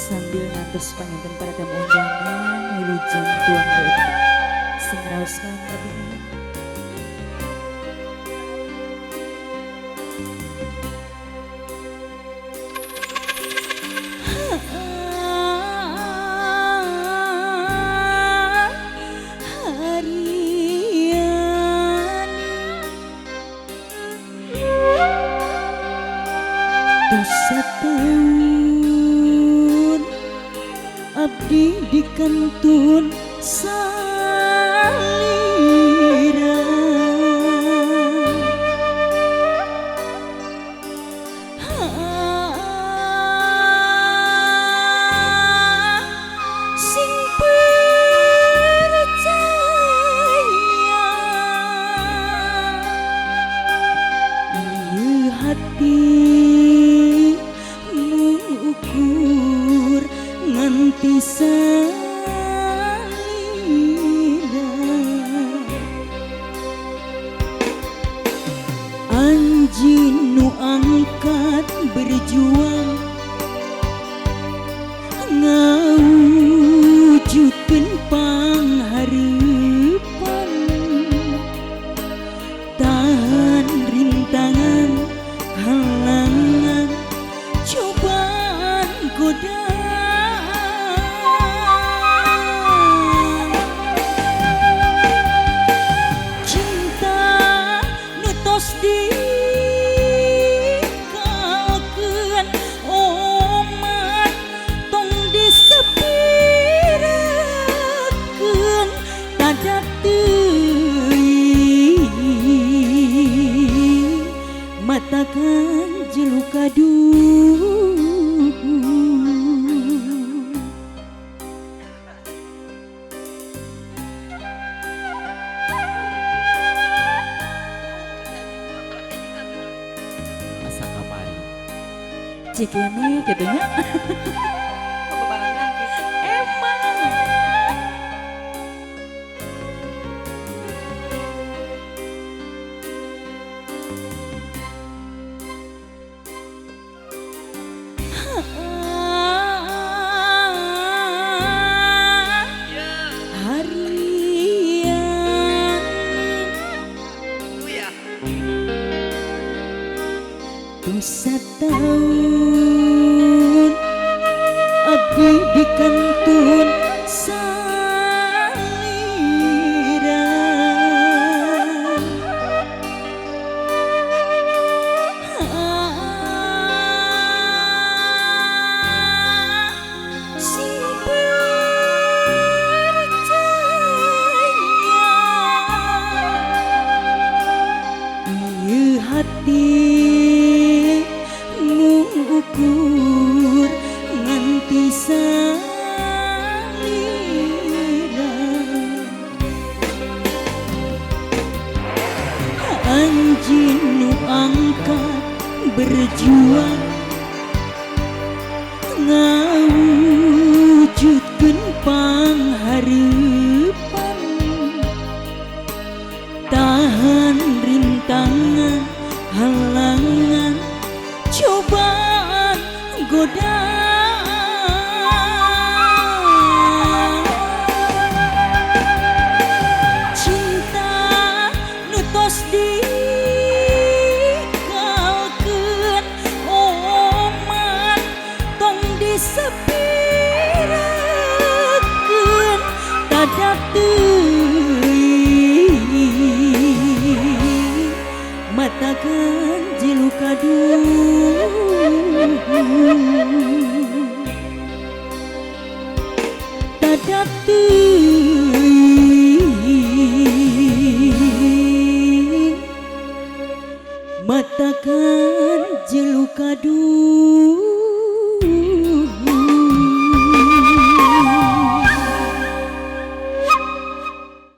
Sambil ngantos panginten para tamu undangan wilujeng tuang doa sing raos kan tadi. Satahun abdi dikantun salira sing percaya ieu hati ukur nganti salira anjeun nu angkat berjuang ngawujudkeun panghareupan tahan rintangan halangan cobaan godaan cinta nu tos dikalkeun omat tong disepirakeun tada teuing matakan jelu kaduh. Cik ini gitu nya. Emang. Harian satahun abdi dikantun salira sing percaya ieu hati ukur nganti salira anjeun nu angkat berjuang ngawujudkeun panghareupan tahan rintangan halangan cobaan godaan cinta nu tos dikalkeun omat tong disepirakeun tada teuing matakan jelu kaduh tada teuing matakan jelu kaduh.